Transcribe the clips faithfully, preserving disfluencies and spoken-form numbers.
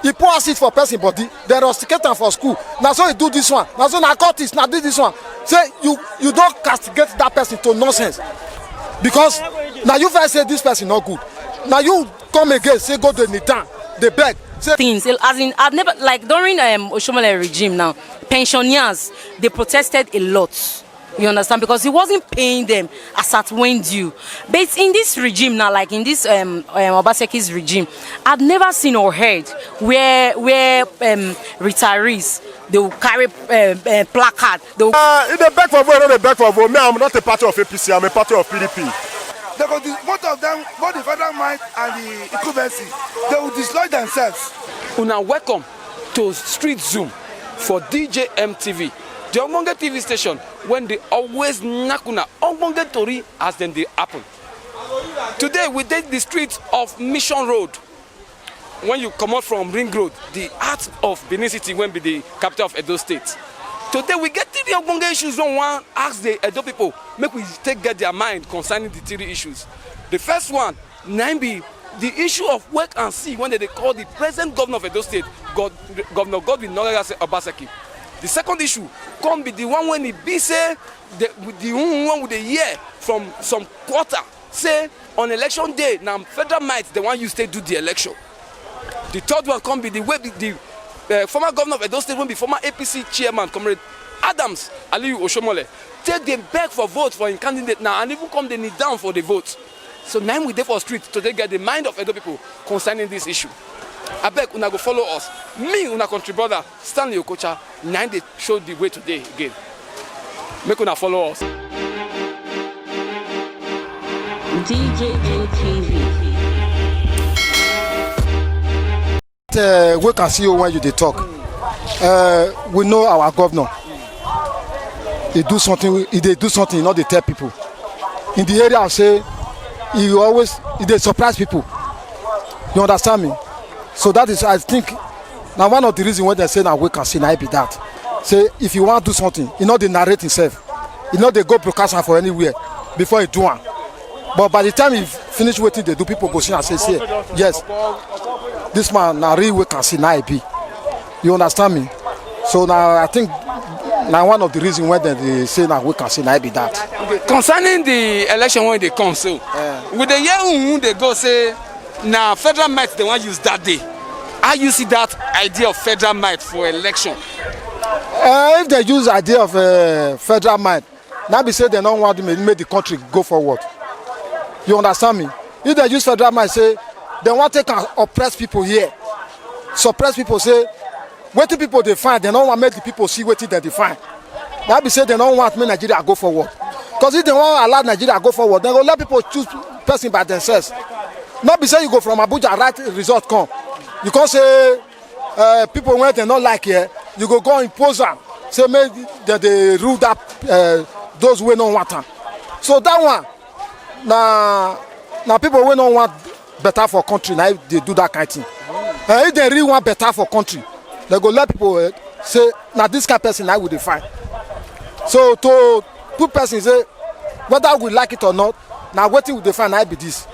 He pour acid for person body, dem rusticate am for school. Na so he do this one. Na so na cultist, na do this one. Say you you don castigate that person to nonsense. Because na you first say this person no good. Na you come again say go dey kneel down, dey beg. Say things, as in, I've never, like, during um, Oshomole regime now, pensioners, they protested a lot. You understand? Because he wasn't paying them as at when due. But in this regime now, like in this um, um, Obaseki's regime, I've never seen or heard where where um, retirees, they will carry um, um, placard. They will Uh, if they beg for vote, no, they beg for vote. Me, I'm not a party of A P C. I'm a party of P D P. They go dis- both of them, both the Federal Might and the Incumbents, they will dislodge themselves. Una welcome to Street Zoom for D J M T V, the ogbonge T V station when they always knack una ogbonge tori as dem dey happen. Today we dey the streets of Mission Road. When you comot from Ring Road, the heart of Benin City, when be the capital of Edo State. Today we get three ogbonge issues wey we wan ask the Edo people make we take get their mind concerning the three issues. The first one na im be the issue of wait and see when they dey call the present governor of Edo State, God, Governor Godwin Nogagase Obaseki. The second issue come be the one when e be say the the one wey we dey hear from some quarter say on election day na Federal Might dem wan use take do the election. The third one come be the way the, the uh, former governor of Edo State, wey be former A P C chairman, Comrade Adams Aliyu Oshomole, take dey beg for vote for im candidate now and even come dey kneel down for the vote. So na im we dey for street to take get the mind of Edo people concerning this issue. Abeg, una go follow us. Me, una country brother, Stanley Okocha, na im dey show the way today again. Make una follow us. D J N T V. Uh, we can see you when you dey talk. Uh, we know our governor. He do something. He dey do something. He no dey tell people. In the area, say he always he dey surprise people. You understand me? So that is, I think, na one of the reason wey dem say na we can see na be that. Say if you wan do something, he no dey narrate himself. He no dey go broadcast am for anywhere before he do am. But by the time he finish wetin dey do, people go see and say, see, yes, this man na real we can see na he be. You understand me? So now I think na one of the reason why dem dey say na we can see na be that. Okay. Concerning the election wey dey come so, we dey hear who dey go say na Federal Might dem wan use that day. How you see that idea of Federal Might for election? Uh, if they use idea of uh, Federal Might, na be say dem no want make, make the country go forward. You understand me? If they use Federal Might, say dem wan take and oppress people here, suppress people, say wetin people dey find, dem no want make the people see wetin dem dey find. Na be say dem no want make Nigeria go forward. Because if dem wan allow Nigeria go forward, dem go let people choose person by themselves. No be say you go from Abuja write result come, you come say uh, people wey dem no like here, you go go impose am, say make dem dey rule that uh, those wey no want am. So that one na na people wey no want better for country na dey do that kind thing. Uh, if dem really want better for country, dem go let people uh, say na this kind person na we dey find. So to put person say whether we like it or not, na wetin we dey find na be this.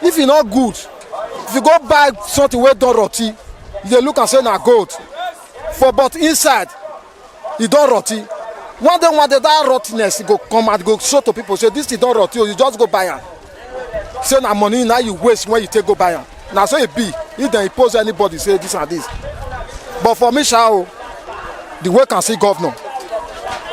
If e no good, if you go buy something wey don rotty, you dey look am say na gold. For but inside, e don rotty. One day, one day, that rottenness go come and go show to people say this thing don rotty. Oh, you just go buy am. Say na money na you waste when you take go buy am. Na so e be. If dem impose anybody say this and this. But for me, sha o, the way can see governor,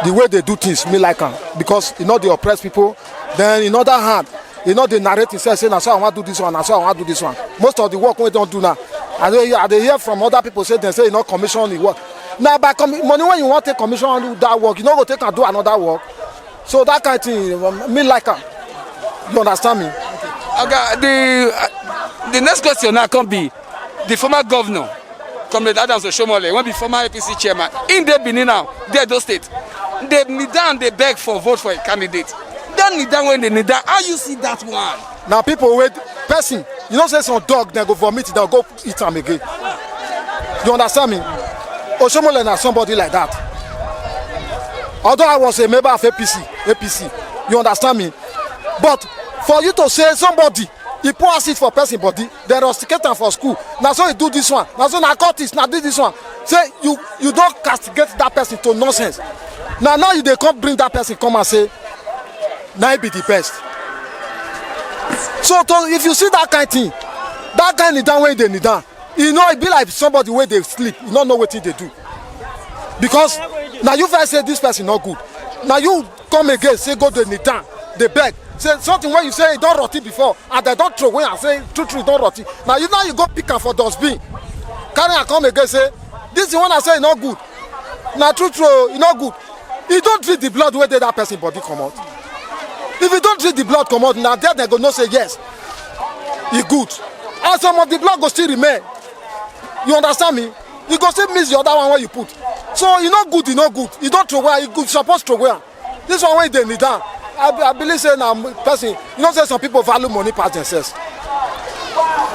the way they do things, me like am because e no dey oppress people. Then in other hand, e no dey narrate himself say na so I wan do this one, na so I wan do this one. Most of the work wey don do now, I dey hear, I dey hear from other people say dem say e no commission the work. Na by commi- money wey you wan take commission and do that work, you no go take am do another work. So that kind thing, um, me like am. You understand me? Oga, the uh, the next question now come be the former governor, Comrade Adams Oshomole, wey be former A P C chairman, im dey Benin now, dey Edo State. Dey kneel down, dey beg for vote for a candidate. That kneel down wey dey kneel down, how you see that one? Na people wey person, you know say some dog dem go vomit, dem go eat am again. You understand me? Oshomole na somebody like that. Although I was a member of A P C, A P C, you understand me? But for you to say somebody He pour acid for person body, dem rusticate am for school. Na so he do this one. Na so na cultist, na do this one. Say you you don castigate that person to nonsense. Na now you dey come bring that person come and say na he be the best. So to, if you see that kind thing, that kind kneel down wey he dey kneel down, e no, e be like somebody wey dey sleep, e no know wetin dey do. Because na you first say this person no good. Na you come again say go dey kneel down, dey beg. Say something wey you say e don rotten before, and dem don throw away and say true true e don rotten. Na you now you go pick am for dustbin, carry am come again say this thing wey I say e no good. Na true true o, e no good. E don drink the blood wey dey that person body comot. If e don drink the blood comot, na there dem go know say yes, e good. And some of the blood go still remain. You understand me? You go still miss the other one wey you put. So e no good, e no good. E don throw away, e good, suppose throw away am. This one wey dey kneel down, I, I believe say na person, you know say some people value money pass themselves.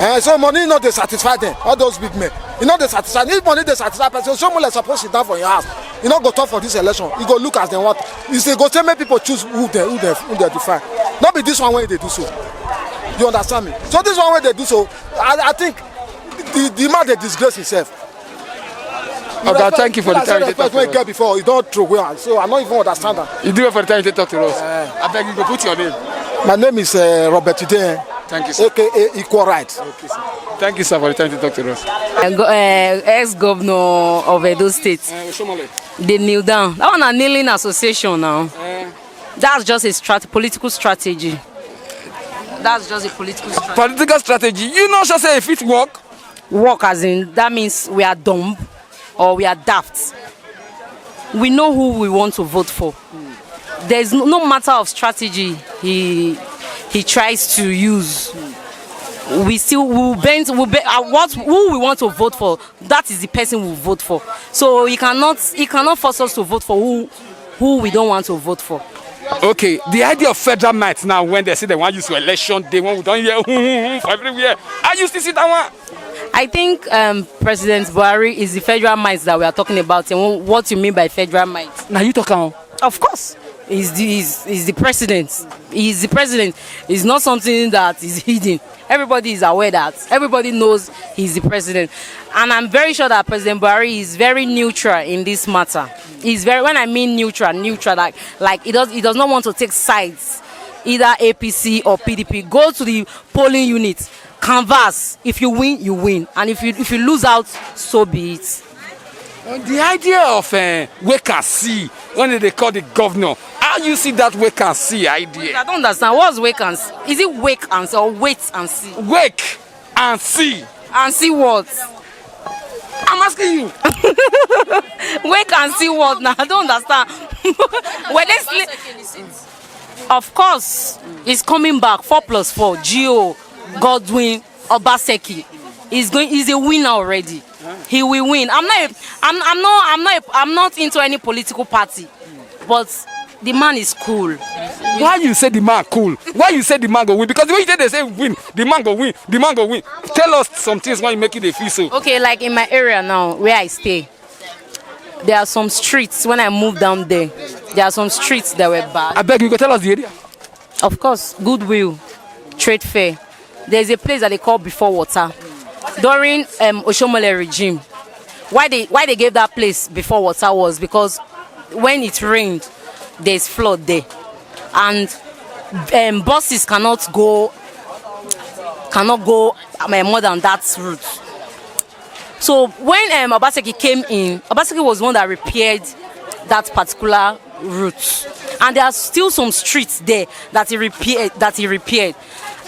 Eh, so money no dey satisfy them, all those big men. E no dey satisfy. If money dey satisfy person, Oshomole suppose sit down for your house. E no go talk for this election. E go look as dem want. E say go say make people choose who dem who dem who dem define. No be this one wey e dey do so. You understand me? So this one wey e dey do so, I, I think the the man dey disgrace himself. Oga, thank you for the time you take talk to us. Respect wey you get before, you don throw away am, so I no even understand am. You do well for the time you take talk to us. Abeg, you go put your name. My name is uh, Robert Ide. Thank you, sir. A K A Equal Rights. Okay, sir. Thank you, sir, for the time you take talk to us. Uh, go- uh, ex-governor of Edo State. Uh, Oshomole. They kneel down. That one a kneeling association now. Uh, That's just a strat- political strategy. That's just a political strategy. Political strategy. You know, so say if it work. Work as in that means we are dumb or we are daft. We know who we want to vote for. There's no, no matter of strategy he he tries to use. We still will bend will be, uh, what who we want to vote for. That is the person we vote for. So he cannot he cannot force us to vote for who who we don't want to vote for. Okay, the idea of federal might now when they say they want use for election day when we don't hear for everywhere. Are you still see that one? I think um, President Buhari is the federal might that we are talking about. And what you mean by federal might? Now you talk on. Of course, he's the he's, he's the president. He's the president. It's not something that is hidden. Everybody is aware that everybody knows he's the president, and I'm very sure that President Buhari is very neutral in this matter. He's very when I mean neutral, neutral like like he does he does not want to take sides, either A P C or P D P. Go to the polling unit, canvass. If you win, you win, and if you if you lose out, so be it. On the idea of uh, wake and see when they call the governor, how you see that wake and see idea? I don't understand. What's wake and see? Is it wake and see or wait and see? Wake and see. And see what? I'm asking you. Wake and see what now? I don't understand. Were they sleep? Of course, he's coming back. Four plus four, G O, Godwin, Obaseki. He's going. He's a winner already. He will win. I'm not. A, I'm. I'm not. I'm not. A, I'm not into any political party. But the man is cool. Why you say the man cool? Why you say the man go win? Because the way you say they say win, the man go win, the man go win. Tell us some things why you make it a feel so. Okay, like in my area now, where I stay, there are some streets. When I move down there, there are some streets that were bad. I beg you, go tell us the area. Of course, Goodwill, Trade Fair. There's a place that they call Before Water. During um, Oshomole regime, why they why they gave that place Before Water was because when it rained, there's flood there, and um, buses cannot go cannot go um, more than that route. So when um, Obaseki came in, Obaseki was the one that repaired that particular route, and there are still some streets there that he repaired. That he repaired.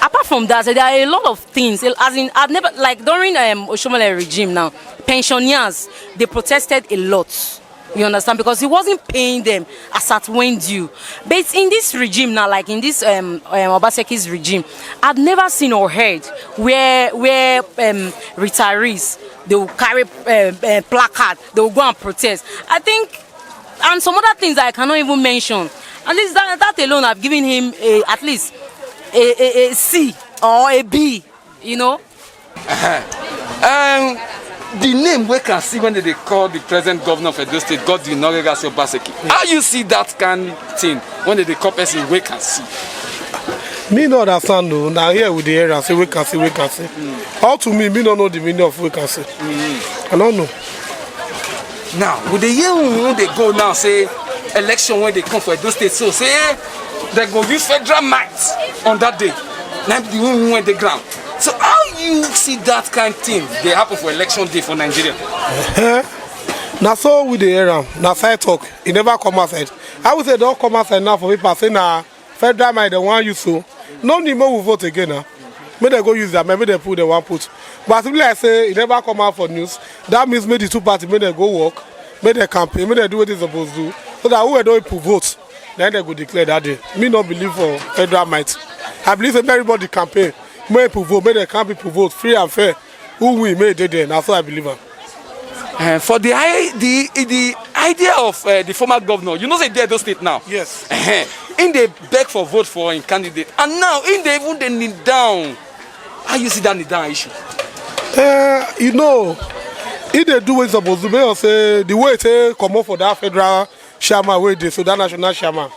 Apart from that, there are a lot of things. As in, I've never like during um, Oshomole regime now, pensioners they protested a lot. You understand? Because he wasn't paying them as at when due. But in this regime now, like in this um, um, Obaseki's regime, I've never seen or heard where where um, retirees they will carry uh, uh, placard, they will go and protest. I think, and some other things that I cannot even mention. And this that, that alone, I've given him a, at least a, a, a C or a B. You know. Um, the name we can see when they call the present governor of Edo State, Godwin Norigaso Baseki. How you see that kind thing when they call person we can see? Me no understand o. Na here we dey hear am say wait and see, wait and see. All to me, me no know the meaning of wait and see. I no know. Now, we dey hear who dey go now say election wey dey come for Edo State, so say dem go use federal might on that day. Na the one wey dey ground. So how you see that kind thing dey happen for election day for Nigeria? Na so we dey hear am. Na side talk. E never come outside. I would say don come outside now for people say na federal might dem wan use so. No need make we vote again na. Make dem go use their might, make dem put dem wan put. But as e be like say e never come out for news, that means make the two party make dem go work, make dem campaign, make dem do wetin dem suppose do, so that who don people vote, na dem go declare that day. Me no believe for federal might. I believe say make everybody campaign, make people vote, make dem count people vote free and fair. Who win, make e dey there. Na so I believe am. Uh, for the i the the idea of uh, the former governor, you know say e dey Edo State now. Yes. Uh, him dey beg for vote for him candidate, and now him dey even dey kneel down. How you see that kneel down issue? Uh, you know, e dey do wetin e suppose do. Make sure say the way e take comot for that federal chairman wey dey, so that national chairman,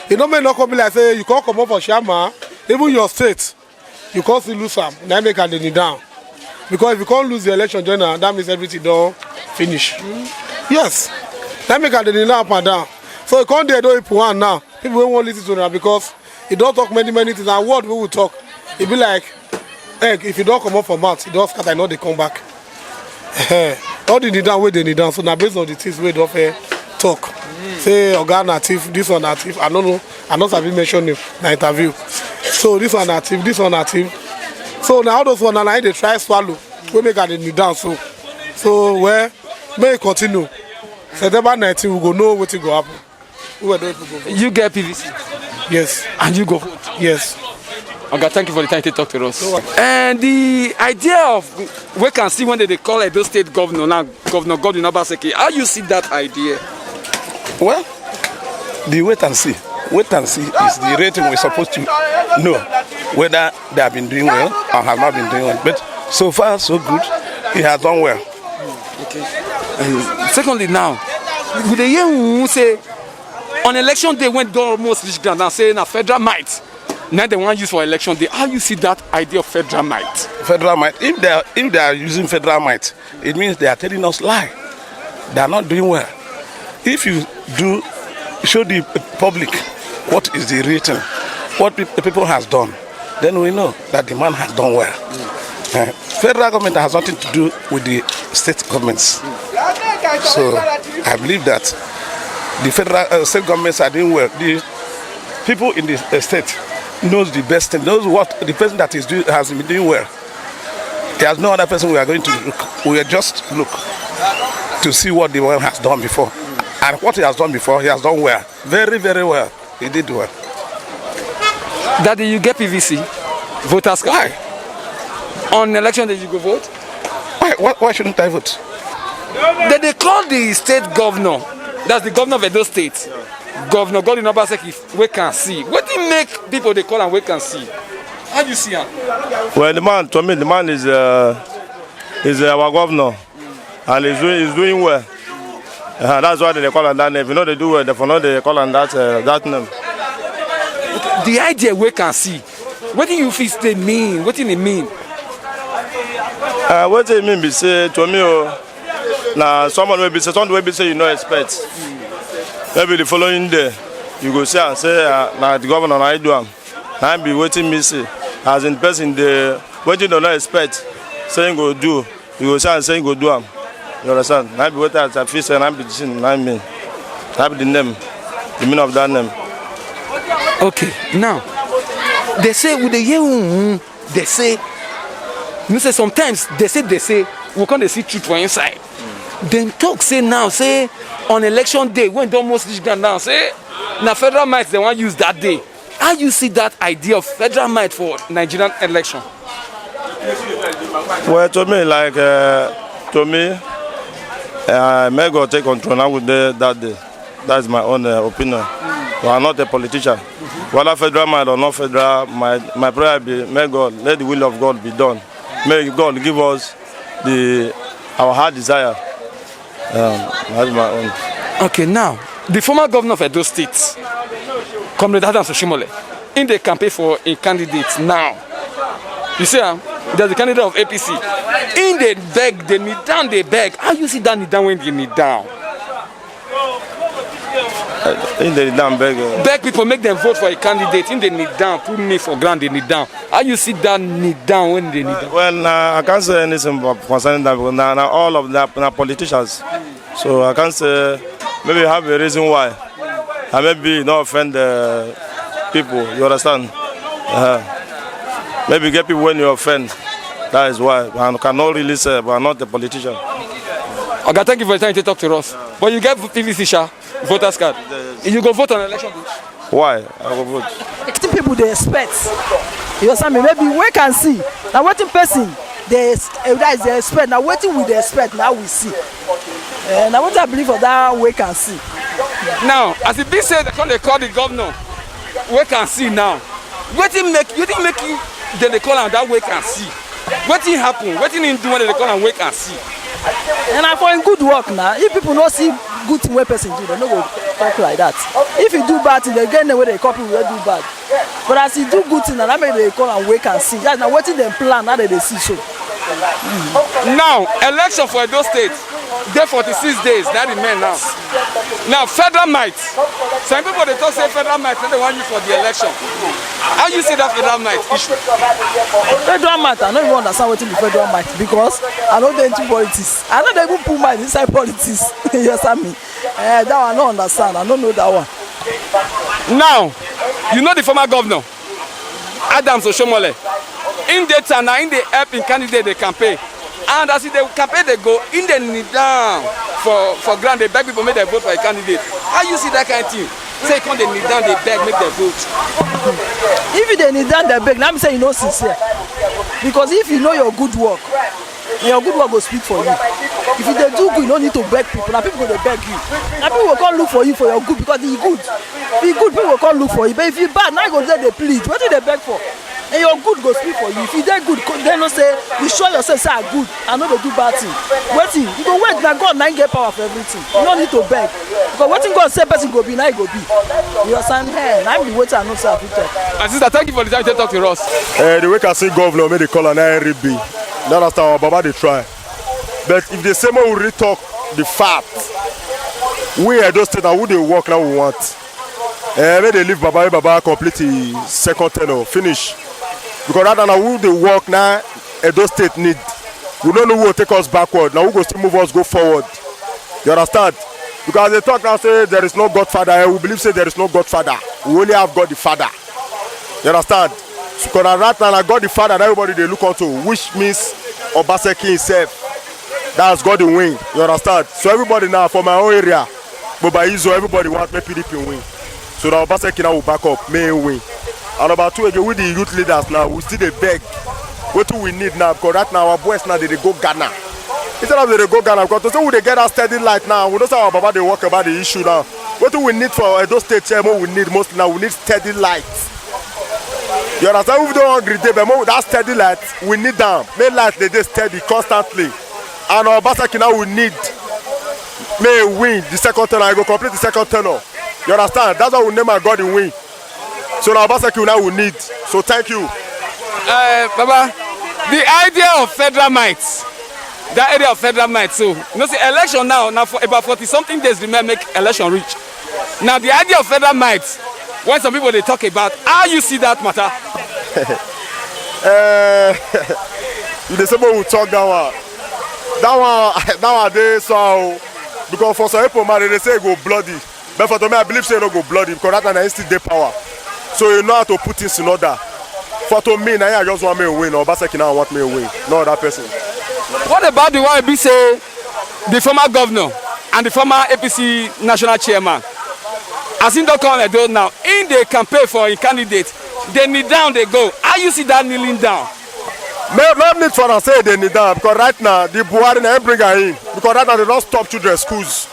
e no make e no come be like say you come comot for chairman, even your state, you come still lose am. Na im make am dey kneel down, because if you come lose the election join am, that means everything don finish. Yes, na im make am dey kneel down up and down. So e come dey Edo people hand now, people wey wan listen to una, because e don talk many many things, and word wey we talk, e be like egg, if e don comot for mouth, e don scatter, e no dey come back. All the kneel down wey dey kneel down, so na based on the things wey e don fair talk. Say oga na thief, this one na thief, I no know, I no sabi mention name, na interview. So this one na thief, this one na thief. So na all those one na im dey try swallow, wey make am dey kneel down so. So well, make e continue. September nineteen, we go know wetin go happen. Who were those people? You get P V C Yes, and you go vote. Yes. Oga, thank you for the time to talk to us. And the idea of wait and see wey dem dey call Edo State governor now, Governor Godwin Obaseki, how you see that idea? Well, the wait and see. Wait and see is the real thing we're supposed to know whether they have been doing well or have not been doing well. But so far, so good. He has done well. Okay. And secondly, now, we dey hear who say on election day wey don almost reach ground now, say na federal might na dem wan use for election day. How you see that idea of federal might? Federal might. If they are, if they are using federal might, it means they are telling us lie. They are not doing well. If you do show the public what is the real thing, what the people has done, then we know that the man has done well. Uh, federal government has nothing to do with the state governments. So I believe that the federal uh, state governments are doing well. The people in the uh, state knows the best thing, knows what the person that is doing has been doing well. There's no other person we are going to look. We will just look to see what the one has done before. And what he has done before, he has done well. Very, very well. He did well. Daddy, you get P V C voters card? Why? On election day, you go vote? Why, why, why shouldn't I vote? Dem dey call the state governor, that's the governor of Edo State, Governor Godwin Obaseki, wait and see. Wetin make people dey call am wait and see? How you see am? Well, the man, to me, the man is uh, is uh, our governor, and he's doing, he's doing well. Uh, that's why they call him that name. If you know they do well, they for know they call him that uh, that name. The idea wait and see. Wetin you fit say mean? Wetin e mean? Uh, wetin e mean be say, to me o, na someone wey be say, something wey be say you no expect. Maybe the following day, you go see am say uh, na the governor na him do am. Na him be wetin me see. As in person dey, wetin dem no expect say him go do, you go see am say him go do am. You understand? Na him be wetin I feel say na him be the thing, na him mean. Na him be the name, the meaning of that name. Okay, now, dem say we dey hear who, who, dem say, you know say sometimes dem say, dem say, we come dey see truth for inside. Dem talk say now, say on election day, wey don almost reach ground now, say na federal might dem wan use that day. How you see that idea of federal might for Nigerian election? Well, to me, like uh, to me, uh, may God take control now with the, that day. That's my own uh, opinion. But I'm not a politician. Whether federal might or not federal might, my prayer be, may God let the will of God be done. May God give us the our heart desire. Um, that's my own. Okay, now, the former governor of Edo State, Comrade Adams Oshimole, Im dey campaign for im candidate now. You see am, there's a candidate of A P C. Im dey beg, dey kneel down, dey beg. How you see that kneel down when dey kneel down? Im dey down beg. Uh, Beg people make dem vote for a candidate. Im dey kneel down, put knee for ground, dey kneel down. How you see that kneel down when dey kneel down? Well, nah, I can't say anything about concerning that because now, now all of that now politicians. So I can't say maybe you have a reason why. And maybe you don't offend the people. You understand? Uh, maybe you get people when you offend. That is why. And cannot really say, but I'm not a politician. Oga, thank you for the time to talk to us. But you get P V C sha, voters card. You go vote on election day? Why? I go vote. Wetin people dey expect? You understand me? Maybe wait and see. Na wetin person dey ex- eh, that is dey expect. Na wetin we dey expect. Now we see. Eh, na wetin I believe for that wait and see. Now, as e be say dem come dey call the governor, wait and see now. Wetin make, wetin make you dem dey call am that wait and see? Wetin happen? Wetin im do when dem dey call am wait and see? And na for im good work na. If people no see good thing wey person do, dem no go talk like that. If you do bad thing, dem get name wey dem call people wey do bad. But as you do good thing, na that make dem call am wait and see. That na wetin dem plan, na dem dey see so. Now, election for Edo State dey forty-six days that remain now. Now, federal might. Some people dey talk say federal might no dey wan use for the election. How you see that federal might issue? Federal might, I no even understand wetin be federal might because I no dey into politics. I no dey even put mind inside politics. You understand me? Eh, that one I no understand. I no know that one. Now, you know the former governor, Adams Oshomole. Im dey town now, im dey help im candidate dey campaign. And as e dey campaign dey go, im dey kneel down for, for ground, dey beg people make dem vote for a candidate. How you see that kind thing? Say e come dey kneel down, dey beg make dem vote. If you dey kneel down dey beg, na me say you no sincere. Because if you know your good work, your good work go speak for you. If you dey do good, you no need to beg people. Na people go dey beg you. Na people go come look for you for your good because e good. E good, people go come look for you. But if you bad, na you go dey dey plead. Wetin you dey beg for? And your good go speak for you. If you dey good, co- then no say you show yourself say I good. I no dey do bad thing. Wetin? You go wait. Na God na im get power for everything. You no need to beg. Because wetin God say person go be, na e go be. You understand? Hey, na im be wetin I know say I fit talk. My sister, thank you for the time to talk to us. Uh, the way I see governor make the call and R B. That is our baba dey try. But if they say more we really talk the fact, we Edo State and who dey work now we want. Uh, make they leave Baba, make Baba complete the second tenure, finish. Because right now who dey work now Edo State need. We don't know who will take us backward. Now who go still move us go forward. You understand? Because they talk now say there is no godfather. Eh, we believe say there is no godfather. We only have God the Father. You understand? Because na right now na God the Father that everybody dey look unto, which means Obaseki himself. That's God the win. You understand? So everybody now for my own area, but by Izo, everybody want make P D P win. So now Obaseki now will back up, may win. And number two again, with the youth leaders now, we still dey beg. Wetin we need now, because right now our boys now they dey go Ghana. Instead of they dey go Ghana, because to say we dey get that steady light now, we know say our baba dey work about the issue now. Wetin we need for Edo State here, what we need most now, we need steady light. You understand? We don't hungry day, but more that steady light, we need them. Make light they dey steady constantly. And our Obaseki now we need may win the second tenor. I go complete the second tenor. You understand? That's why we name our God in win. So now Obaseki now we need. So thank you. Uh, Baba, the idea of federal might, that idea of federal might. So you know, say election now, now for about forty something days remain make election reach. Now the idea of federal might, when some people they talk about, how you see that matter? Uh, you dey say make we talk that one. That one, that one dey so because for some people man they say e go bloody. But for to me, I believe say e no go bloody because that time na him still dey power. So you know how to put things in order. For to me, na him I just want me win. Obaseki now want me win. No other person. What about the one be say the former governor and the former A P C national chairman? As him don come Edo now, him dey campaign for him candidate. They kneel down, they go. How you see that kneeling down? No, no need for am say they kneel down because right now the Buhari na him bring am in because right now they don stop children schools.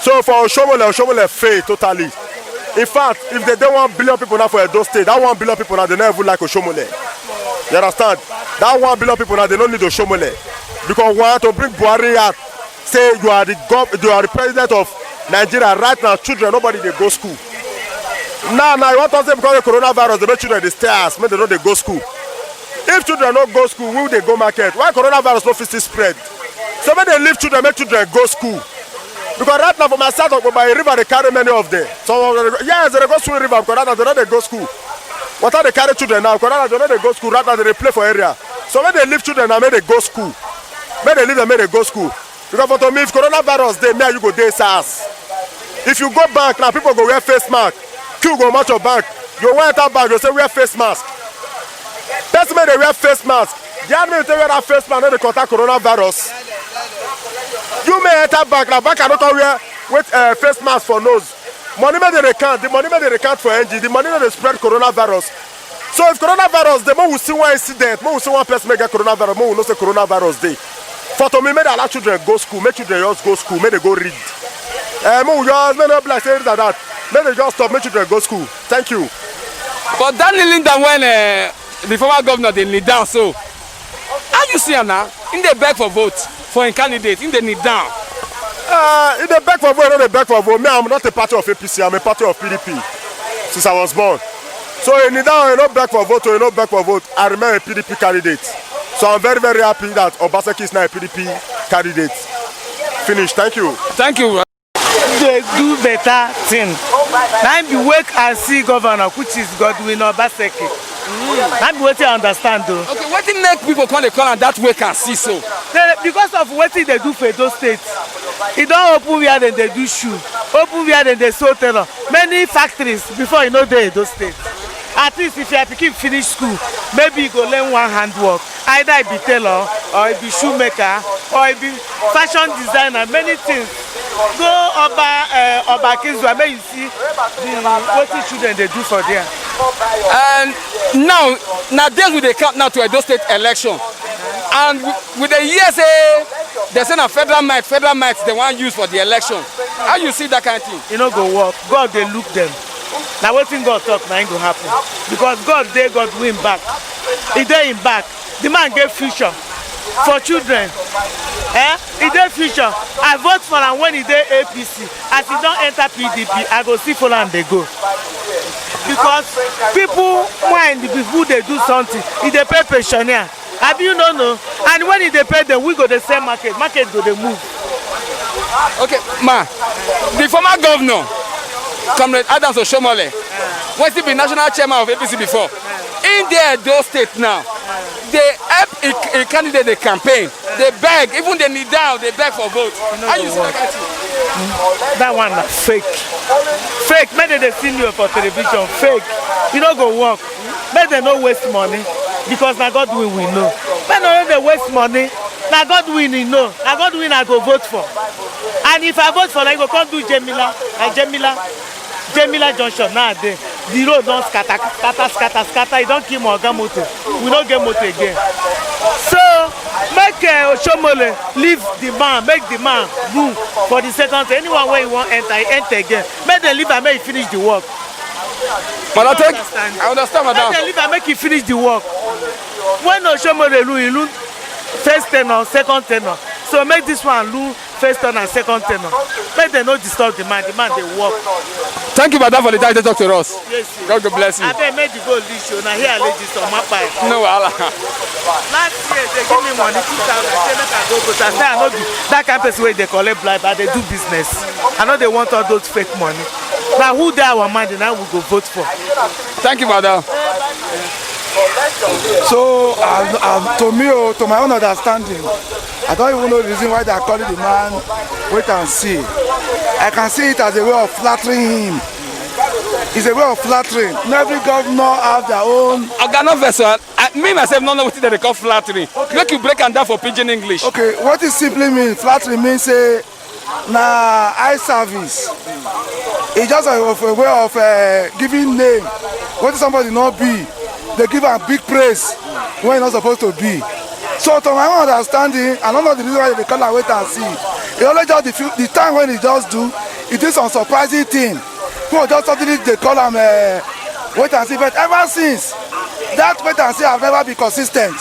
So for Oshomole, Oshomole fail totally. In fact, if they dey one billion people now for Edo State, that one billion people now they no even like Oshomole. You understand? That one billion people now they no need Oshomole because we want to bring Buhari out. Say you are the gov, you are the president of Nigeria right now. Children, nobody dey go school. Now, now, you want to say because the coronavirus, they make children dey stay house, make they no dey go school. If children no go school, we dey go market. Why coronavirus no fit still spread? So make they leave children, make children go school. Because right now for my side of Obayi river, they carry many of them. So uh, yes, they go swim river because right now they no dey go school. Water dey carry children now because right now they no dey go school. Right now they dey play for area. So make they leave children now, make they go school. Make they leave them, make they go school. Because for to me, if coronavirus dey, me and you go dey SARS. If you go bank now, people go wear face mask. Queue go match your bank. You wan enter bank, you say wear face mask. Person make dey wear face mask. The army take wear that face mask, no dey contact coronavirus. You may enter bank now, bank no come wear with uh, face mask for nose. Money make dey dey count, the money make dey dey count for N G, the money no dey spread coronavirus. So if coronavirus dey, make we see one incident, make we see one person make get coronavirus, make we know say coronavirus dey. For to me, make they allow children go school, make children just go school, make they go read. Uh, make we just, make no be like say this and that. Make they just stop, make children go school. Thank you. But that kneeling down when uh, the former governor dey kneel down, so how you see am now? He dey beg for vote for him candidate, he dey kneel down. Uh, he dey beg for vote, he no dey beg for vote. Me, I'm not a party of A P C, I'm a party of P D P since I was born. So he kneel down, he no beg for vote, he no beg for vote. I remain a P D P candidate. So I'm very, very happy that Obaseki is now a P D P candidate. Finish. Thank you. Thank you. Dey do better thing. Na im be wake and see governor, which is Godwin Obaseki. Na im be wetin I understand o. Okay, wetin make people come dey call am that wake and see so? They, because of wetin they do for Edo State, e don open where dem dey do shoe, open where dem dey sew tailor. Many factories before e no dey Edo State. At least if your pikin finish school, maybe you go learn one handwork. Either e be tailor, or e be shoemaker, or e be fashion designer, many things. Go Oba uh, Oba Kizua, make you see the wetin children dey do for there. And now, na days we dey count now to Edo State election, and we, we dey hear say they say na federal might, federal might they wan use for the election. How you see that kind of thing? E no go work. God dey look them. Na wetin God talk, na im go happen. Because God dey, God win back. E dey im back. The man get future for children. Eh? E dey future. I vote for am when e dey A P C. As e don enter P D P, I go still follow am dey go. Because people mind, people dey do something. E dey pay pensioner. Abi you no know? And when e dey pay them, we go dey sell market. Market go dey move. Okay, ma, the former governor, Comrade Adams Oshomole, wey still be national chairman of A P C before, im dey Edo State now, dey help im im candidate dey campaign, dey beg, even dey kneel down, dey beg for vote. How you see that kind thing? That one na fake. Fake. Make dem dey see me for television. Fake. E no go work. Make dem no waste money, because na God will we know. Make dem no dey waste money. Na God will e know. Na God will I go vote for. And if I vote for, I go come do Jemila. Na Jemila, Jemila Junction now dey. The road don scatter, scatter, scatter, scatter. E don kill my oga motor. We no get motor again. So make uh, Oshomole leave the man, make the man rule for the second time. Anyone wey e wan enter, e enter again. Make dem leave am, make e finish the work. Madam, take, understand? I understand, madam. Make dem leave am, make e finish the work. When Oshomole rule, e rule first tenure, second tenure. So make this one rule first tenure and second tenure. Make dem no disturb the man. The man dey work. Thank you, madam, for the time to talk to us. Yes. God go bless you. Abeg, make the goal reach you. Na here I lay this on my pipe. No wahala. Last year they give me money two thousand. Say make I go vote. I say I no be that kind person wey dey collect bribe. I dey do business. I no dey want all those fake money. Na who dey our mind, na we go vote for. Thank you, madam. So, uh, uh, to me, oh, to my own understanding, I don't even know the reason why they are calling the man wait and see. I can see it as a way of flattering him. It's a way of flattering. Not every governor have their own. Oga, no vex o. I, me myself no know wetin dem dey call flattering. Make you break am down for pidgin English. Okay, what it simply means, flattering means say na eye service. It's just a, of a way of uh, giving name. What somebody not be, they give am big praise when e not supposed to be. So to my own understanding, I don't know the reason why they call am wait and see. E only just the, few, the time when e just do, e do some surprising thing. People just suddenly dey call am uh, wait and see. But ever since, that wait and see have never been consistent.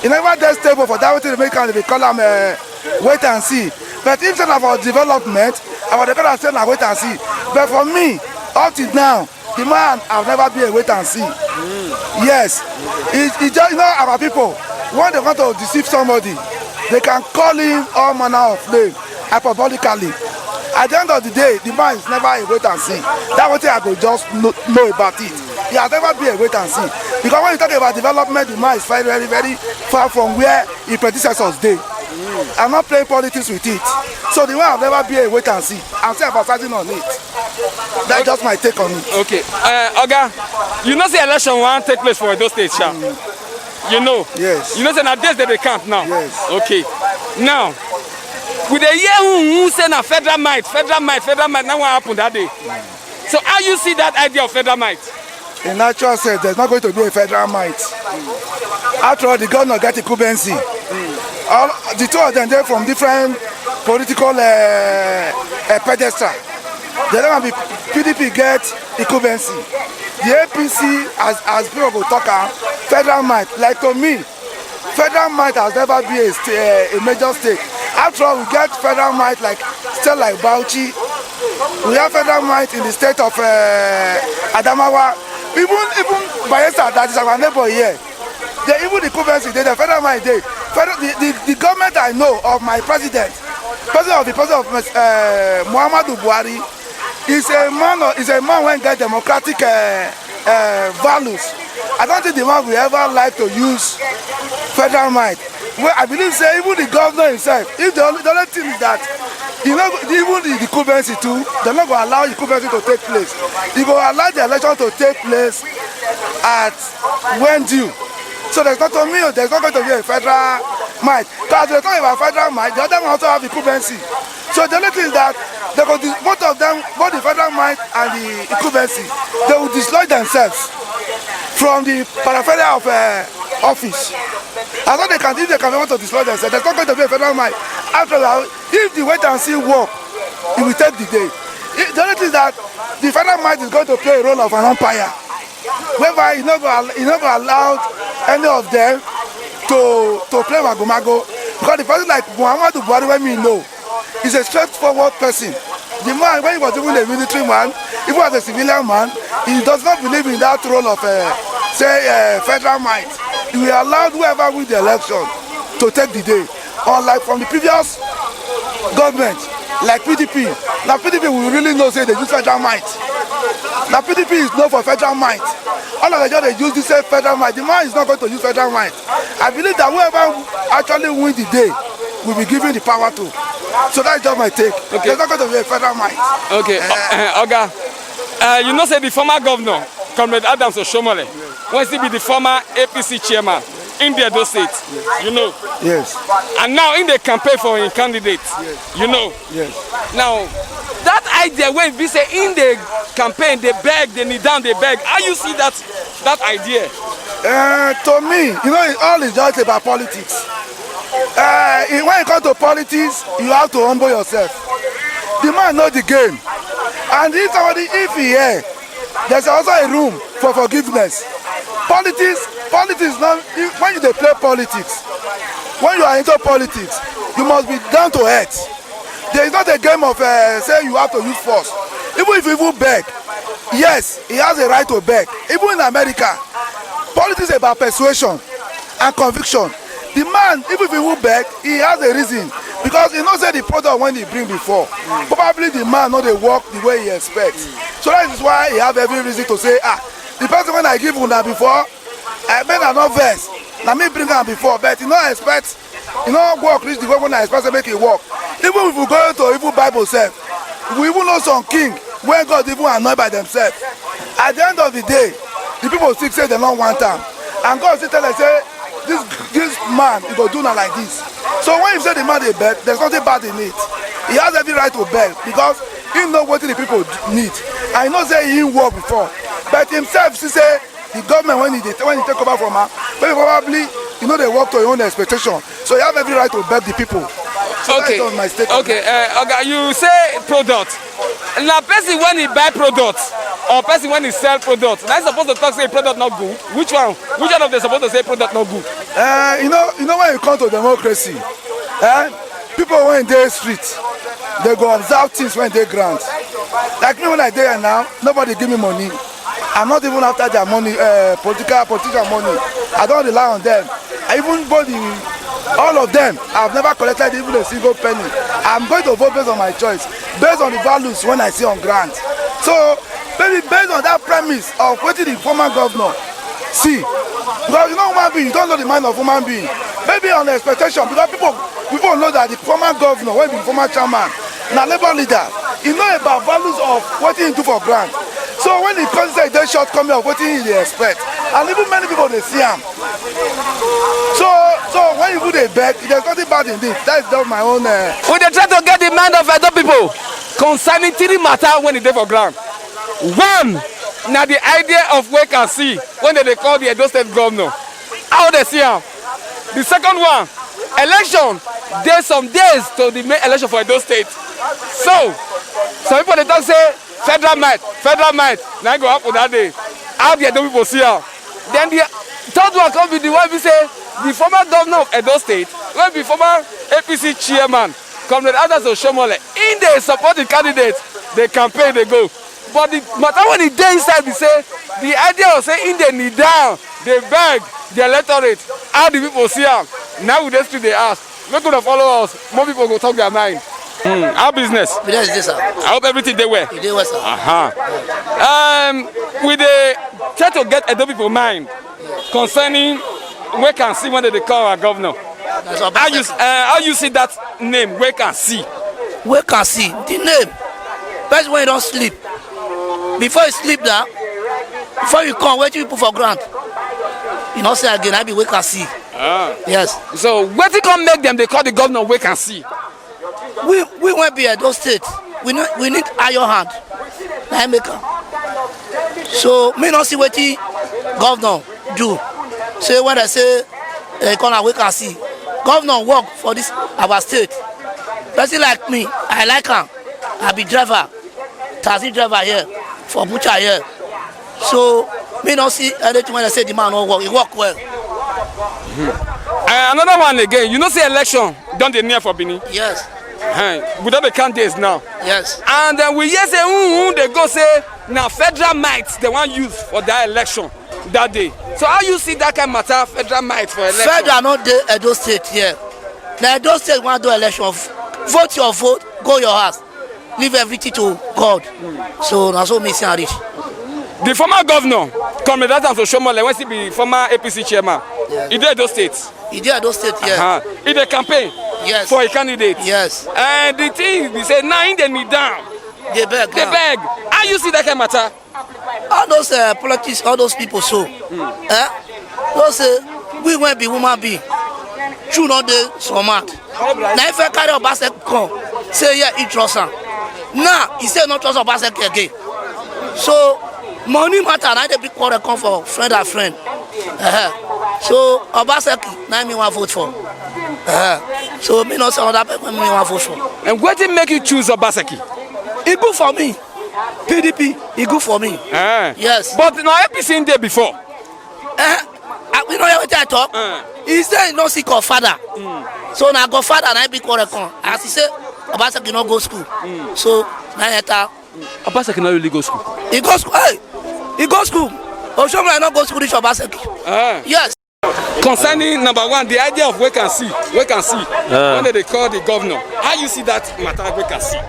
E never dey stable for that wetin dey make am dey call am uh, wait and see. But if say na for development, I for dey call am say na wait and see. But for me, up till now, The man have never been a wait and see. Yes, e e just, you know, our people, when they want to deceive somebody, they can call him all manner of name hyperbolically. At the end of the day, the man is never a wait and see. That one thing I go just know, know about it. He has never been a wait and see. Because when you talk about development, the man is very, very, very far from where his predecessors dey. I'm not playing politics with it. So the one have never been a wait and see. I'm still emphasizing on it. That's just my take on it. Okay, uh, Oga, you know say election wan take place for Edo State, sha. You know. Yes. You know say na days dem dey count now. Yes. Okay. Now, we dey hear who who say na federal might, federal might, federal might. Na what happen that day. So how you see that idea of federal might? In actual sense, there's not going to be a federal might. After all, the governor get incumbency. All the two of them, they're from different political uh, uh, pedestal. They don't have the P D P get incumbency. The A P C, as as people go talk am, federal might. Like to me, federal might has never been a, sta- uh, a major state. After all, we get federal might like state like Bauchi. We have federal might in the state of uh, Adamawa. Even even Bayelsa, that is our neighbor here. They even the currency, they the federal might they federal, the, the, the government I know of my president, president of the president of uh, Muhammadu Buhari, is a man of, is a man when get democratic uh, uh, values. I don't think the man will ever like to use federal might. Well, I believe say even the governor himself, if the only, the only thing is that you know, even the, the currency too, they're not going to allow the currency to take place. You go allow the election to take place at when due. So there's not to me, there's not going to be a federal might. Because they talk about federal might, the other one also have incumbency. So the only thing is that they go dis- both of them, both the federal might and the incumbency, they will dislodge themselves from the periphery of uh, office. As long they can, if they can want to dislodge themselves, there's not going to be a federal might. After all, if the wait and see work, it will take the day. If, the only thing is that the federal might is going to play a role of an umpire, whereby you never you never allowed any of them to to play magomago, because the person like Muhammadu Buhari, when we know, is a straightforward person. The man, when he was even a military man, even as a civilian man, he does not believe in that role of uh, say uh, federal might. He will allow whoever win the election to take the day. Unlike from the previous government, like P D P, now P D P will really know say they use federal might. Now P D P is known for federal might. All of them just they use this same federal might. The man is not going to use federal might. I believe that whoever actually win the day will be given the power to. So that's just my take. Okay. There's not going to be a federal might. Okay, uh, Oga, uh, you know say the former governor, Comrade Adams Oshiomhole, when he be the former A P C chairman in the Edo State, you know, Yes. and now in the campaign for him candidate, you know. Yes. Now, that idea when we say in the campaign, they beg, they kneel down, they beg. How you see that that idea? Uh, to me, you know, it all is just about politics. Uh, in- when it comes to politics, you have to humble yourself. The man know the game, and if somebody, if he hear, there's also a room for forgiveness. Politics, politics now. If, when you dey play politics, when you are into politics, you must be down to earth. There is not a game of uh, say you have to use force. Even if you even beg, yes, he has a right to beg. Even in America, politics is about persuasion and conviction. The man, even if he even beg, he has a reason, because he know say the product when he bring before, probably the man no dey work the way he expect. So that is why he have every reason to say, ah, the person when I give una before, I mean I no vex. Na me bring am before, but he no expect, he no work reach the way when I expect say make he work. Even if we go to even Bible sef, we even know some king when God even anoint by themselves. At the end of the day, the people still say they no want am, and God still tell them say this this man he go do na like this. So when you say the man dey beg, there's nothing bad in it. He has every right to beg because he know wetin the people need, and he know say he work before, but himself still say the government when he dey when he take over from her, maybe probably he no dey work to him own expectation, so he have every right to beg the people. So Okay. That's just my statement. Okay. Uh, okay. You say product. Now, person when he buy product or person when he sell product, that's supposed to talk say product not good. Which one? Which one of them supposed to say product not good? Uh, you know, you know when you come to democracy, eh? People when they street, they go observe things when they grant. Like me when I dey here now, nobody give me money. I'm not even after their money, uh, political politician money. I don't rely on them. I even body, all of them, I've never collected even a single penny. I'm going to vote based on my choice, based on the values when I see on ground. So maybe based on that premise of what the former governor see, because you know human being, you don't know the mind of human being. Maybe on expectation, because people people know that the former governor, when the former chairman, na labour leader, e know about values of wetin e do for ground. So when the president dey shortcoming of wetin e dey expect, and even many people dey see am. So so when you dey beg, there's nothing bad in it. That is just my own. Uh, we dey try to get the mind of Edo people concerning three matter when e dey for ground. One na the idea of wait and see when they dey call the Edo State governor. How they see am? The second one, election dey some days to the main election for Edo State. So some people dey talk say federal might, federal might, na e go happen that day. How the Edo people see am? Then the third one come be the one be say the former governor of Edo State, wey be former A P C chairman, Comrade Adams Oshomole, im dey support the candidate, the campaign dey go. But the matter when e dey inside be say the idea of say im dey kneel down, dey beg the electorate, how the people see am, na we dey still dey ask. Make una follow us, more people go talk their mind. Hmm, how business? Business dey, sir. I hope everything dey well. E dey well, sir. Uh-huh. Um, we dey try to get Edo people mind concerning wait and see when they dey call our governor. How you, uh, how you see that name, wait and see? Wait and see. The name. Person when you don sleep. Before you sleep down, before you come, wetin you put for ground, you no see again. I be wait and see. Ah. Yes. So wetin come make them dey call the governor wait and see? We we wey be Edo State, we need we need iron hand. Na im make am. So me no see wetin governor do. Say when I say, eh, come and wait and see. Governor work for this our state. Person like me, I like am. I be driver, taxi driver here for butcher here. So me no see anything when I say the man no work. He work well. Uh, another one again. You know say election don dey near for Benin. Yes. Uh, we don dey count days now. Yes. And uh, we hear say who who dey go say na federal might they wan use for that election that day. So how you see that kind matter, federal might for election? Federal no dey Edo State here. Na Edo State wan do election. Vote your vote, go your house. Leave everything to God. So na so me see am reach. The former governor, Comrade Adams Oshomole, wey still be former A P C chairman, yes, e dey Edo State. E dey Edo State, yeah. Uh-huh. E dey campaign, yes, for a candidate. Yes. And the thing be say now im dey kneel down. Dey beg. Dey now beg. How you see that kind matter? All those uh, politics, all those people so. Eh? Those say we when be woman be. True not dey some mad. Na if I carry Obaseki come, say yeah, he trust am. Now he say no trust Obaseki again. So money matter na dey big quarrel come for friend and friend. Uh-huh. So Obaseki na me wan vote for. Uh-huh. So me no say other people me wan vote for. And wetin make you choose Obaseki? E good for me. P D P, e good for me. Eh. Yes. But na A P C im dey before. Eh, ah, you know wetin I talk? Eh. He say he no see godfather. So na godfather na im big quarrel come. As he say, Obaseki no go school. So na enter. Obaseki no really go school. He go school. Hey, he go school. Oshomole no go school reach Obaseki. Eh. Yes. Concerning number one, the idea of wait and see, wait and see. When they dey call the governor, how you see that matter, wait and see?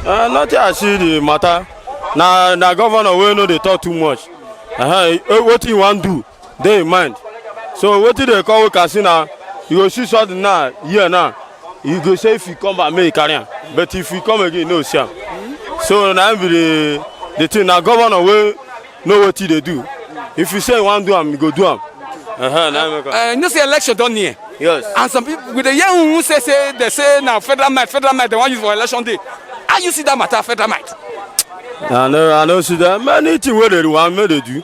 Uh, nothing I see the matter. Na na governor wey no dey talk too much. Uh-huh. Eh, wetin you wan do dey im mind. So wetin dey call wait and see na, you go see something now, here now. You go say if you come back, make you carry am. But if you come again, you no see am. So na im be the the thing. Na governor wey know wetin dey do. If you say you wan do am, you go do am. Uh-huh, na im make am. Uh, you know say election don near. Yes. And some people, we dey hear who say say they say na federal might, federal might they wan use for election day. How you see that matter, federal might? I no I no see that. Many things wey they want make they do.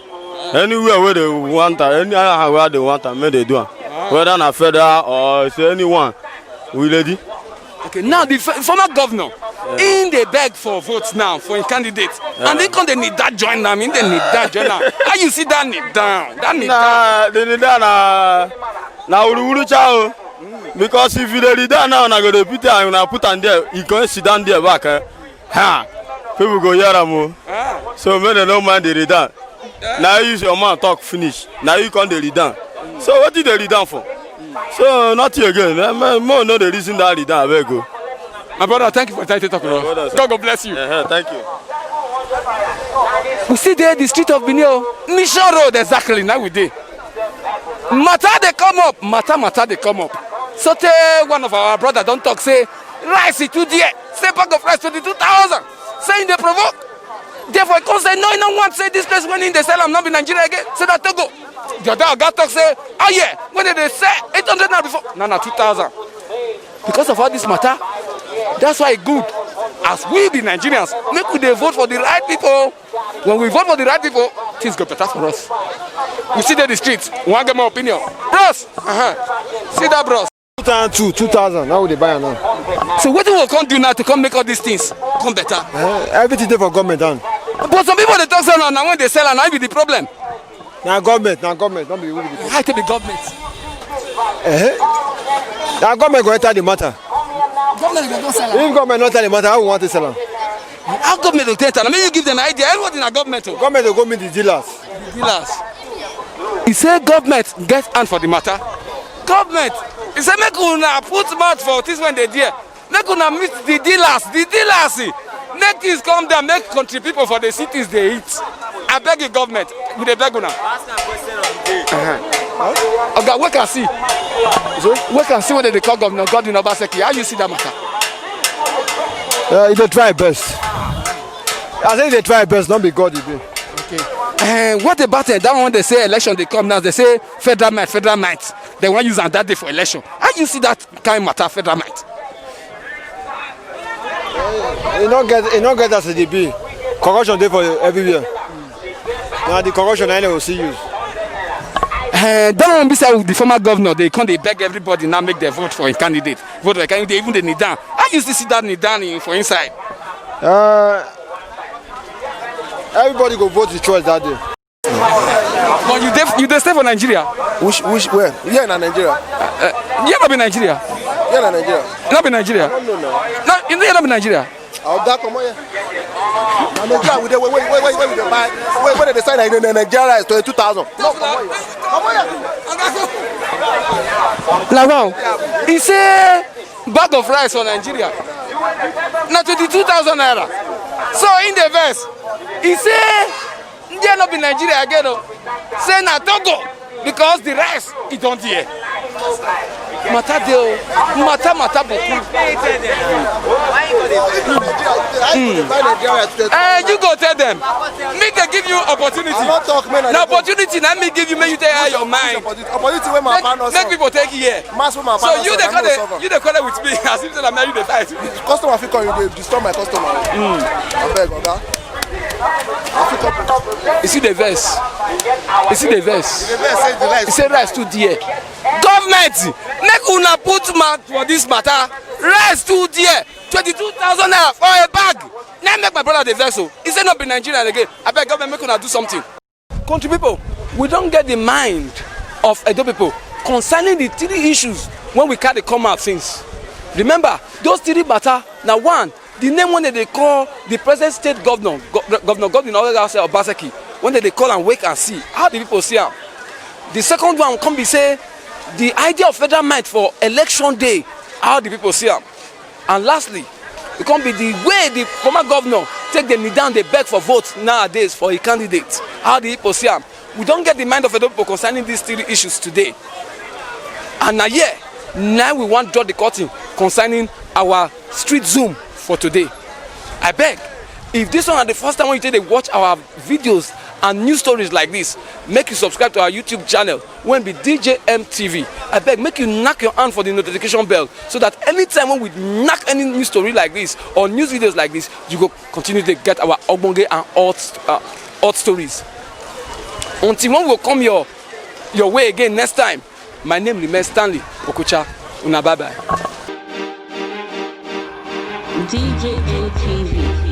Anywhere wey they want am, anyhow wey they want am, make they do am. Whether na federal or say anyone, we ready. Okay, now the f- former governor, he dey beg for votes now for him candidate, and he come dey kneel down join am, he dey kneel down join am. How you see that kneel down? That kneel down. Na the kneel down na na wuruwuru cha o. Because if you dey kneel down now, una go dey put am, una put am there, you go sit down there back. Eh? Ha! People go hear am o. Ah. So make dem no mind the read am. Na you use your mouth talk finish. Na you come dey read am. So wetin dey read am for? So nothing again. Eh, make make we no dey reason that read am, abeg o. My brother, thank you for the title talk, bro. Brother, sir. God go bless you. Uh-huh, thank you. We still dey the street of Benin o. Mission Road, exactly, now we dey. Matter dey come up, matter, matter dey come up. So tey one of our brother don talk say rice is too dear. Say bag of rice twenty-two thousand. Say e dey provoke. Therefore, e come say no, e no want say this place wey e dey sell am no be Nigeria again. Say na Togo. The other oga talk say, oh yeah, when dem dey sell eight hundred naira before, now na two thousand. Because of all this matter, that's why e good as we be Nigerians, make we dey vote for the right people. When we vote for the right people, things go better for us. We still dey the street, we wan get more opinion. Bros, uh-huh. See that, bros. Two thousand two, two thousand, how we dey buy am now? So wetin we go come do now to come make all these things come better? Eh, everything dey for government hand. But some people dey talk say na, na when dem sell am, na im be the problem. Na government, na government, no be we be the problem. How e take be government? Eh? Na government go enter the matter. Government go go sell am. If government no enter the matter, how we want to sell am? How government go take am? Make you give dem idea. Everybody na government o. Government go go meet the dealers. The dealers. E say government get hand for the matter. Government, e say make una put mouth for things wey dey there. Make una meet the dealers, the dealers. Make things come down, make country people for the cities dey eat. Abeg you, government, we dey beg una. Uh-huh. Oga, wait and see. Wait and see what they call Governor Godwin Obaseki. How you see that matter? Uh, e dey try best. I say e dey try best, no be God e be. Okay. Uh, what about, uh, that one they say election dey come now? They say federal might, federal might. They wan use am that day for election. How you see that kind matter, federal might? E no get, e no get as e dey be. Corruption dey for everywhere. Na the corruption na im dem go see use. Eh, that one be say the former governor dey come dey beg everybody now make dem vote for im candidate. Vote for im candidate, even dey kneel down. How you still see that kneel down in, for inside? Uh, everybody go vote the choice that day. But you dey, you dey stay for Nigeria? Which, which, where? Here na Nigeria. Uh, here no be Nigeria. Here na Nigeria. No be Nigeria. No, no, no. No, you no be Nigeria. Oga, comot here. Na Nigeria we dey. Wait, wait, wait, wait, wait, we dey buy. Wait, wait, they say na Nigeria is twenty-two thousand. No, comot here. Comot here. Lawal, e say bag of rice for Nigeria na twenty-two thousand naira. So in the verse, e say India no be Nigeria again o. Say na Togo because the rice e don there. Matter dey o. Matter, matter boku. Eh, you go tell them. Make dem give you opportunity. I wan talk, man. Na opportunity na me give you, make you tell her your mind. Opportunity wey my papa no solve. Make people take here. Mass wey my papa no solve. So you dey call it with me as if say na me you dey fight. Customer fit come, you dey disturb my customer. Abeg, oga. You see the verse. You see the verse. The verse say the rice. He say rice too dear. Government, make una put mouth for this matter. Rice too dear. Twenty-two thousand naira for a bag. Now make my brother dey vex o. He say no be Nigerian again. Abeg, government, make una do something. Country people, we don get the mind of Edo people concerning the three issues wey we carry come out since. Remember, those three matter na one, the name wey dem dey call the present state governor, Go-, Governor Godwin Obaseki, wey dem dey call am wait and see. How the people see am? The second one come be say the idea of federal might for election day. How the people see am? And lastly, e come be the way the former governor take dey kneel down dey beg for vote nowadays for a candidate. How the people see am? We don get the mind of Edo people concerning these three issues today. And na here, now we wan draw the curtain concerning our street zoom for today. Abeg, if this one na the first time wey you take dey watch our videos and news stories like this, make you subscribe to our YouTube channel wey be D J M T V. Abeg, make you knack your hand for the notification bell so that anytime when we knack any news story like this or news videos like this, you go continue to get our ogbonge and hot, uh, hot stories. Until when we go come your, your way again next time, my name remains Stanley Okocha. Una bye bye. D J M T V.